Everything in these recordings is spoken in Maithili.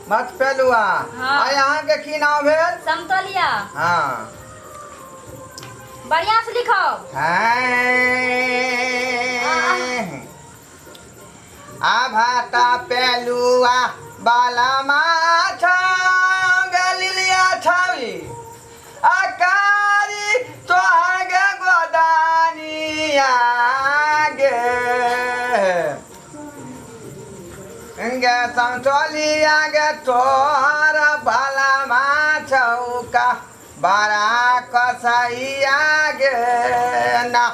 मत पेलुआ। हाँ। आ अहाँके की नाम भेल? समतोलिया। हाँ। बढ़िया से लिखो। हाँ। आ भाता पेलुआ बाला माछ गलिलिया छवि अकारी तोहर गे गोदानिया गे गे समतोलिया गे तोहर बाला माछौका बड़ा कसैया गे ना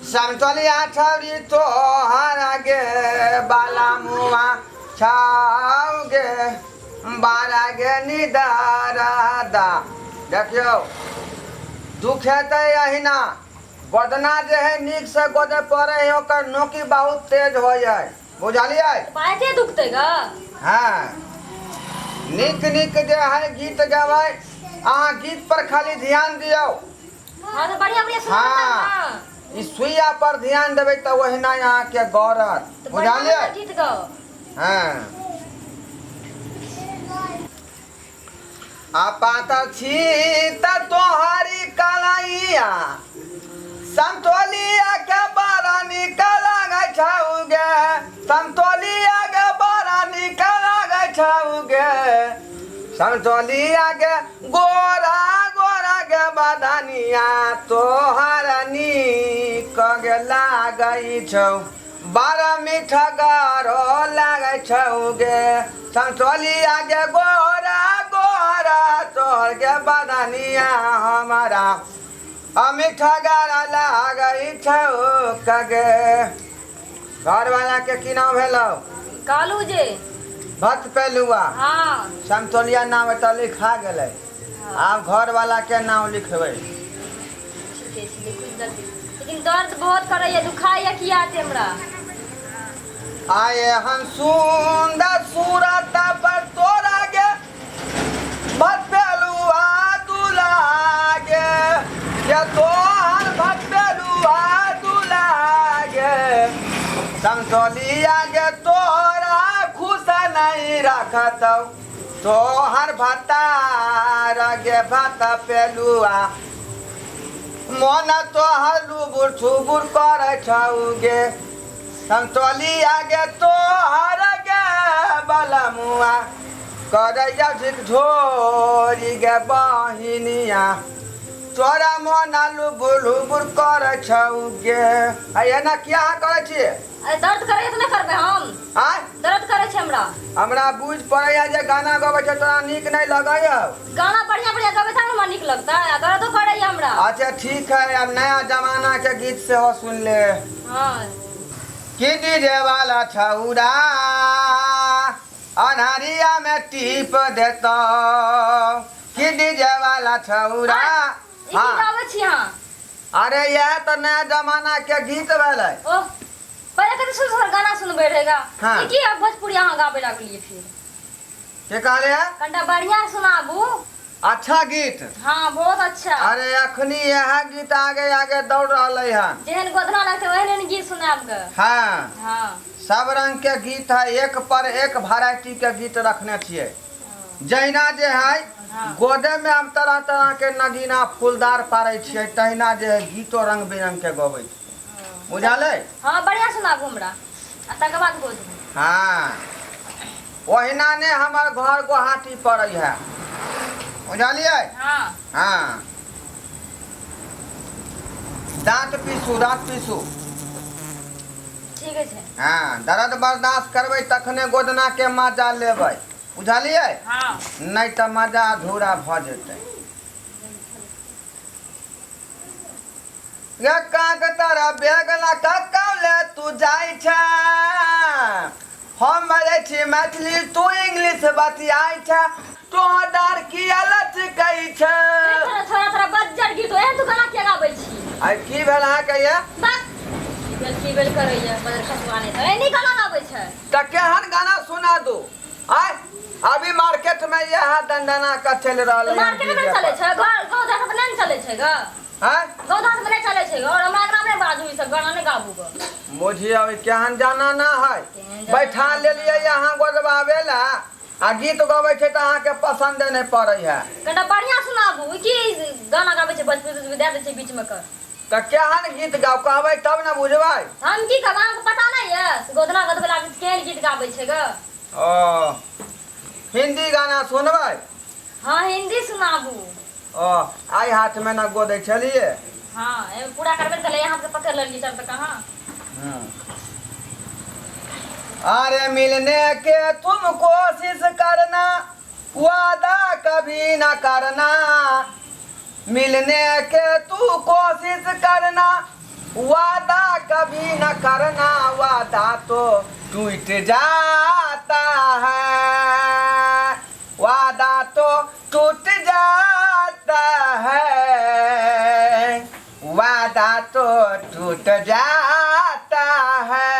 समतोलिया छौरी तोहर गे बाला मुआ छाउ गे बारा गे निदारा। देखियौ, दुख हेतै अहिना। गोदना जे है नीकसँ गोदे पड़ै है, ओकर नोकी बहुत तेज होइ है, बुझलियै? बाते दुखते गा। हाँ, नीक नीक जे है गीत गबै। अहाँ गीत पर खाली ध्यान दियौ। हाँ, तो बढ़िया बढ़िया सुना। हाँ, ई सुइया पर ध्यान देबै तऽ ओहिना अहाँके गौरत। तो बढ़िया बुझलियै? बढ़िया गीत गाओ। हाँ, आ पातर छी तऽ तोहरी कलैया संतोलिया के बड़ा नीक लागै छौ गे, संतोलिया के बड़ा नीक लागै छौ गे, संतोलिया के गोरा गोरा गे बदनिया तोहर नीक गे लागै छौ, बड़ा मीठगरो लागै छौ गे, संतोलिया गे गोरा गोरा तोहर गे बदनिया हमारा मीठगर लागै छौ कगे। घरवाला के की नाम भेलौ? कालू जे। भक्त पेलुआ। हाँ। समतोलिया नाम एतऽ लिखा गेलै। आब घरवाला के नाम लिखबै। ठीके छै, लिखू जल्दी, लेकिन दर्द बहुत करैया, दुखाइया किया आते हमरा। आए हम सुंदर सूरत पर तोरा गे भटपेलुआ दुला गे, के तोहर भटपेलुआ दुला गे, समतोलिया गे तोरा खुश नहीं रखतौ तोहर भतार गे भत पेलुआ, मन तोहर लुबुर छुबुर करै छौ गे, संतोलिया गे तोहर गे बलमुआ करैया झोरी गे बहिनिया, तोरा मन लुबुर लुबुर करै छौ गे। आ एना किया अहाँ करै छियै? अरे, दर्द करैया तऽ नहि करबै हम? आँय? दर्द करै छै हमरा। हमरा बुझि पड़ैया जे गाना गबै छै तोरा नीक नहि लगैया। गाना बढ़िया बढ़िया गबै तब ने हमरा नीक लगतै। आ दर्दो करैया हमरा। अच्छा, ठीक है, अब नया जमाना के गीत सेहो सुन ले। हाँ। कि डीजे वाला छौरा अन्हरिया में टीप देतो, कि डीजे वाला छौरा। ई की हाँ। गाबै छी अहाँ? अरे, यह तो नया जमाना के गीत भेलै। ओह, पहिले कते सुन्दर सुन्दर गाना सुनबै रहेगा। हाँ। ई की आब भोजपुरी अहाँ गाबै लागलियै फिर? के कहले है? कनिटा बढ़िया सुनाबू। अच्छा गीत? हाँ, बहुत अच्छा। अरे, अखनी यह गीत आगे आगे दौड़ रहलै हन। जेहन गोधना लगतै ओहन ओहन गीत सुनाब ग। हाँ। हाँ। सब रंग के गीत है, एक पर एक वैरायटी के गीत रखने छियै। जहिना जे है गोदे में हम तरह तरह के नगीना फूलदार पारै छियै, तहिना जे है गीतो रंग बिरंग के गबै छियै, बुझलै? हाँ, बढ़िया सुनाबू हमरा आ तकर बाद गोदबू। हाँ, ओहिना ने हमर घर गुवाहाटी पड़ै है, बुझलियै? हाँ। हाँ, दाँत पीसू, दाँत पीसू। ठीक छै। हाँ, दर्द बर्दाश्त करबै तखने गोदना के मजा लेबै, बुझलियै? हाँ। नहि तऽ मजा अधूरा भऽ जेतै। गे काक तारा बेग ला ककौले तू जाइ छै, हम बजै छी मैथिली, तू इंग्लिश बतियाइ छै, तोहर डार किया लचकै छै? थोड़ा थोड़ा थोड़ा बज्जर गीत एहन तू गाना किया गाबै छी? आइ की भेल अहाँके ये? बस की भेल, की भेल करैया बजर खसुआ नहि तऽ एनी गाना गाबै छै। तऽ केहन गाना सुना दू? आइ अभी मार्केट में यह दंदना का चल रहल तऽ है। मार्केट में नहि चलै छै, घर गाँव देहात में नहि ने चलै छै ग। आँय? गाँव देहात में नहि चलै छै ग, और हमरा अंगना में नहि बाजू, ई सब गाना नहि गाबू ग। बुझियौ, ई केहन जाना ना है। केहन जाना। बैठा लेलियै अहाँ गोदबाबै ला। आ गीत गबै छै तऽ अहाँके पसन्दे नहि पड़ै है। कनिटा बढ़िया सुनाबू। ई की गाना गाबै छै, भोजपुरी तोजपुरी दए दै छै बीचमे कऽ। तऽ केहन गीत गाउ, कहबै तब ने बुझबै। हम की कहब, अहाँके पता नहि यऽ गोदना गोदबै लागै छै, केहन गीत गाबै छै ग। ओ हिंदी गाना सुनबै? हाँ, हिंदी सुनाबू। ओ आइ हाथमे ने गोदै छलियै। हाँ, एहिमे पूरा करबे ने करै, हाथ के पकड़ लेलियै, चल तऽ कहाँ। अरे मिलने के तुम कोशिश करना, वादा कभी न करना। मिलने के तू कोशिश करना, वादा कभी न करना। वादा तो टूट जाता है, वादा तो टूट जाता है, वादा तो टूट जाता है।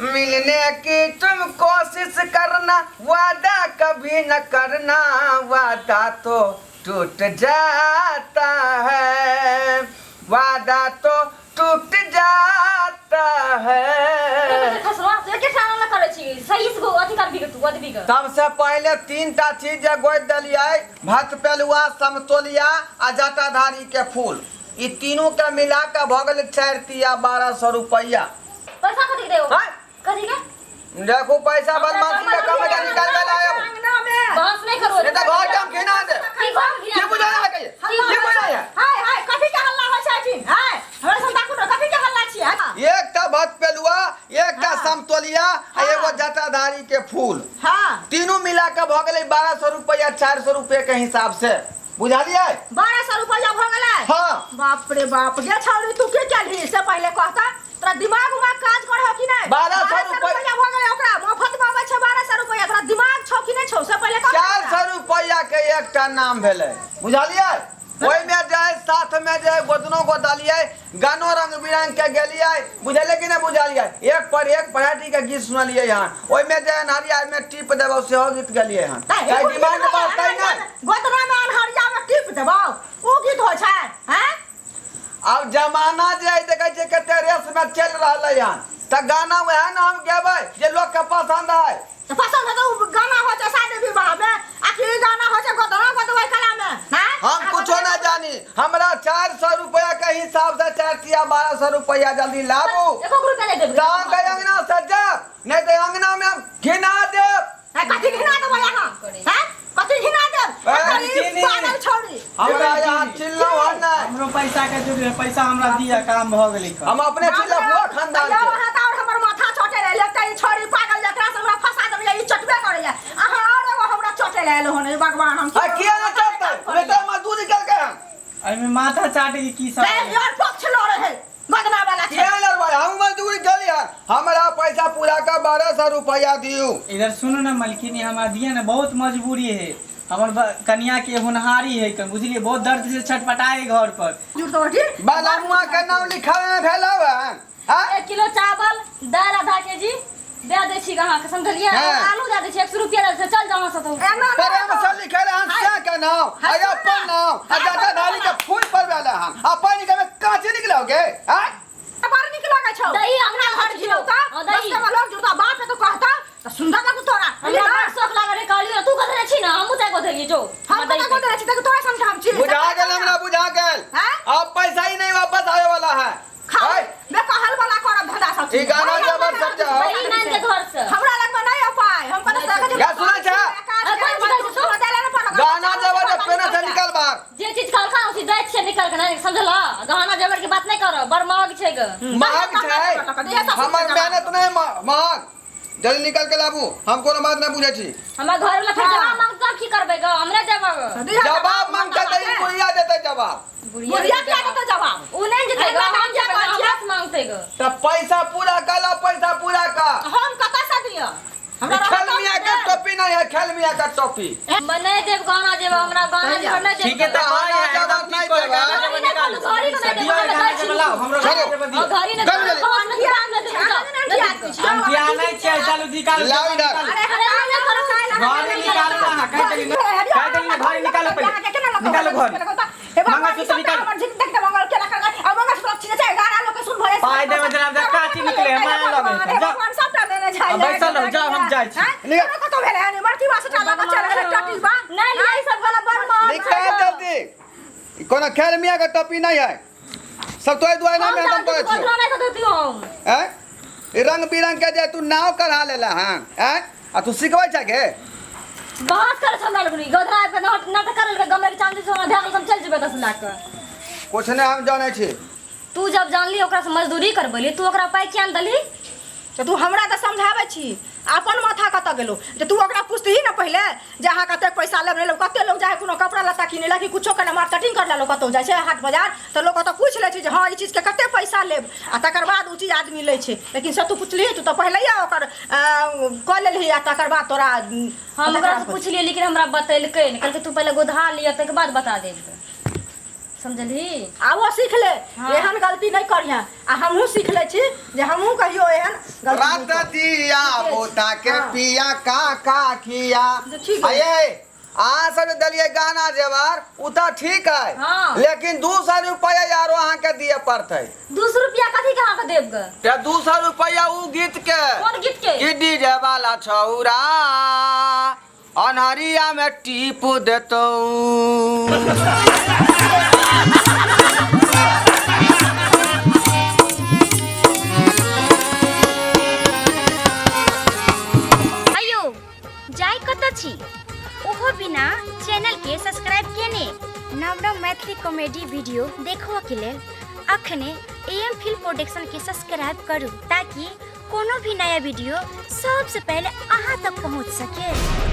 मिलने की तुम कोशिश करना, वादा कभी न करना। वादा तो टूट जाता है, वादा तो टूट जाता है। खसवा के खाना ना करै छी, सही से अथी करबी के तू अदबी के। सबसे पहले तीन टा चीज जे गोदि देलियै, भत पेलुआ, समतोलिया आ जटाधारी के फूल, ई तीनू के मिला के भऽ गेलै 4 तिया 1200 रुपैआ। पैसा कथी के देबो? आँय? कथी के? देखू पैसा बदमाशी के कम के निकाल के लायब। अंगना में बहस नहीं करो। नहीं तो घर के हम घिना दे। की घर घिना? की बुझा है के? की बुझा है? हाय हाय, कथी के हल्ला होइ छै अखिन? हाय, हमरा संता कुनो कथी के हल्ला छियै? एकटा भत पेलुआ, एकटा समतोलिया आ एगो जटाधारी के फूल। हाँ। तीनू मिला के भऽ गेलै 1200 रुपैआ, 400 रुपए के हिसाब से, बुझलियै? 1200 रुपैआ भऽ गेलै? हाँ। बाप रे बाप, गे छौरी, तू के केलही से पहिले कहता। तोरा दिमाग उमाग काज कर हो कि नहि? 1200 रुपैआ भऽ गेलै, ओकरा मोफत में अबै छै 1200 रुपैआ। तोरा दिमाग छौ कि नहि छौ से पहिले कह। 400 रुपैआ के एकटा नाम भेलै, बुझलियै? ओहिमे जे है साथ में जे है गोदनो गोदलियै, गानो रंग बिरंग के गेलियै, बुझलियै कि नहि बुझलियै? एक पर एक वैरायटी के गीत सुनलियै हन। ओहिमे जे अन्हरिया में टीप देबौ सेहो गीत गेलियै हन। चाहे डिमांड बढ़तै नहि। गोदना में अन्हरिया में टीप देबौ ओ गीत होइ छै? हैं? आब जमाना जे है देखै छियै कते रेस में चलि रहलै हन, तऽ गाना वएह ने हम गेबै जे लोक के पसंद है। तऽ पसंद है तऽ उ गाना होइ छै शादी विवाह में आ कि ई गाना होइ छै गोदना गोदबै कला में? हैं? हम कुछो नहीं जानी, हमरा 400 रुपया के हिसाब से 4 तिया 1200 रुपया जल्दी लाबू। एको रुपया नहीं देबै। तहन तऽ अंगना से जायब, नहीं तऽ अंगना में हम घिना देब। हैं, कथी घिना देबै अहाँ? हैं, कथी घिना देब? ए, एकर ई चीनी। पागल छौरी। हमरा यहाँ चिल्लौ हन नहीं। हमरो पैसा के जरूरी है, पैसा हमरा दिया, काम भऽ गेलै। हम अपने चिल्लफुआ खानदान यौ के। अहाँ तऽ आओर हमर माथा चोटे रहे। एकटा ई छौरी पागल जकरा से हमरा फंसा देबै, ई चटबे करैया। अहाँ आओर एगो हमरा चोटे लए एलहुँ हन। हे भगवान, हम आ किया नहीं चलतै? बेटा मजदूरी केलकै हन। एहिमे माथा चाटे के की सब? यार पक्ष लड़े है, बदना वाला छै। किया लड़बै? हम मजदूरी केलियै हन, हमरा पैसा पूरा के 1200 रुपया दियौ। इधर सुनू ना मलकिनी, हमरा दिया ना, बहुत मजबूरी है। हमर कनिया के होनहारी है, बुझलिए? बहुत दर्द से छटपटाए घर पर। जुट तो ठीक। बालामुआ के नाम लिखावे में भेलौ हन? हाँ? 1 किलो चावल, दालि आधा के जी दे दै छी अहाँके, समझलियै? हाँ। आलू दे दै छी, 100 रुपया दे दै छी, चल जाओ अहाँ सब। एना नहि। प्रेम से लिखे हन से के नाम आ अपन नाम आ जटाधारी के फूल पर भेलै हन आ पानि के काचे निकलौगे? हाँ? बड़ नीक लगै छौ। दही अंगना घर घिरौ तऽ हाँ, दही। 10 टा लोग जुड़ता, बाप के कहता तऽ सुन्दर लगतौ तोरा। हमरा बड़ शौक लागल रहे, कहलियै तू गोदने छी ने, हमहूँ तैं गोदलियै जो। हम कतऽ गोदने छी? देखू तोरा संग हम छी। बुझा गेल हमरा, बुझा गेल। हाँ? अब पैसा ही नहीं वापस आवे वाला है। खा हाय, बे कहल वाला करब धंधा सब। ई गाना जबर सब जाओ। दही नान के घर से। हमरा लग में नहीं उपाय, हम कतऽ से देखै या सुनै छै? गाना जबर जे पेने से निकल बाहर। जे चीज कहलखा उसी दै छियै निकल के, नहीं समझला? गहना जेवर के बात नहीं करब, बड़ महग छै ग। महग छै, हमर मेहनत नहीं महग। जल्दी निकल के लाबू, हम कोनो बात नहीं बुझै छी। हमरा घर वाला फेर जवाब मांगता, की करबै ग? हमरे देबऽ ग। जवाब मांगता तऽ ई बुढ़िया देतै जवाब। बुढ़िया किया देतै जवाब? उ नहीं जेतै ग, हम जेबै ग, हमरा से मांगतै ग। तऽ पैसा पूरा कर ला, पैसा पूरा कर। हम कतऽ से दिअ? हमरा खेल मियाँ के टोपी नहीं है, खेल मियाँ का टोपी। हम नहीं देब गहना जेवर, हमरा गहना जेवर नहीं देब। ठीक है, तऽ गहना जेवर नहीं देबै। घड़ी नहीं कहलहुँ, घड़ी तो नहीं देब, दियौ हमरा गहना दै छी। जेवर लाउ, हमरो गहना जेवर दियौ। हाँ, घड़ी नहीं चल देब, जल्दी। हम नहीं दाम नहीं देब, जाओ, नहीं देब। हम किया नहीं छियै, चलू निकालू। लाउ इधर। अरे अरे नहीं करू। घड़ी निकालू अहाँ, कहि देली ने, कहि देली ने, घड़ी निकालू पहिले। निकालू घड़ी। मंगलसूत्र निकालू। पाइ देबै जेना जे काची निकले है, माया लगै छै। जा। खाइ आ, बैसल रहू, जाउ, हम जाइ छी। हैं? कोनो कतौ भेलै हन मरती बा सटा लगा चल गेलै टटी बा। नहीं लिया ई सब वाला बड़ महग निकाल जल्दी। ई कोनो खेल मियाँ के टोपी नहीं है सब तो दुआरे हम में हरदम जानते करै तो छियौ। गोधरा नहीं देती हम। हैं? ई रंग बिरंग के जे तू नाव कढ़ा लेला हन हैं आ तू सिखबै छै गे? बहस करे छै हमरा लोकनि गोधरा आबि कऽ नाटक करे लगे गमले के चांदी सोना भए गेल तऽ हम चलि जेबै 10 लाख के। कुछ नहीं हम जानै छी। तू जब जानली ओकरा से मजदूरी करबेली तू ओकरा पाइ किया ने देलही? तऽ तू हमरा तऽ समझाबै छी, अपन माथा कतऽ गेलो जे तू ओकरा पुछतही ने पहिले जे अहाँ कतेक पैसा लेब नहि लेब। कते लोक जाइ है कोनो कपड़ा लत्ता किनै लए कि कुछो केना मार्केटिंग करै लए लोक कतहु जाइ छै हाट बाजार तऽ लोक ओतऽ पूछि लै छै जे हँ ई चीजके कते पैसा लेब आ तकर बाद ओ चीज आदमी लै छै। लेकिन से तू पुछलिही? तू तऽ पहिलैये ओकर कऽ लेलही आ तकर बाद तोरा हम ओकरा से पुछलियै लेकिन हमरा बतेलकै नहि, कहलकै तू पहिले गोधा लिअ ताहिके बाद बता देब। समझलही? आबो सीख ले। हाँ। एहन गलती नहि करिहें आ हमहूँ सीख लै छी जे हमहूँ कहियो एहन गलती नहि रात करब। दिया पोता के हाँ। पिया का का खिया। ठीक है। आये अहाँ सब जे देलियै गहना जेवर उ तऽ ठीक है। हाँ। लेकिन 200 रुपया यारो अहाँ के दिए पड़तै। 200 रुपया कथी के अहाँके देब गे? ते 200 रुपया उ गीत के। कोन गीत के? कि डीजे वाला छौरा अन्हरिया में टीप देतौ। अयो जाय कतऽ छी ओहो बिना चैनल के सब्सक्राइब केने? नव नव मैथिली कॉमेडी वीडियो देखबऽ के लेल अखने ए एम फिल्म प्रोडक्शन के सब्सक्राइब करू ताकि कोनो भी नया वीडियो सबसे पहले अहाँ तक पहुँच सके।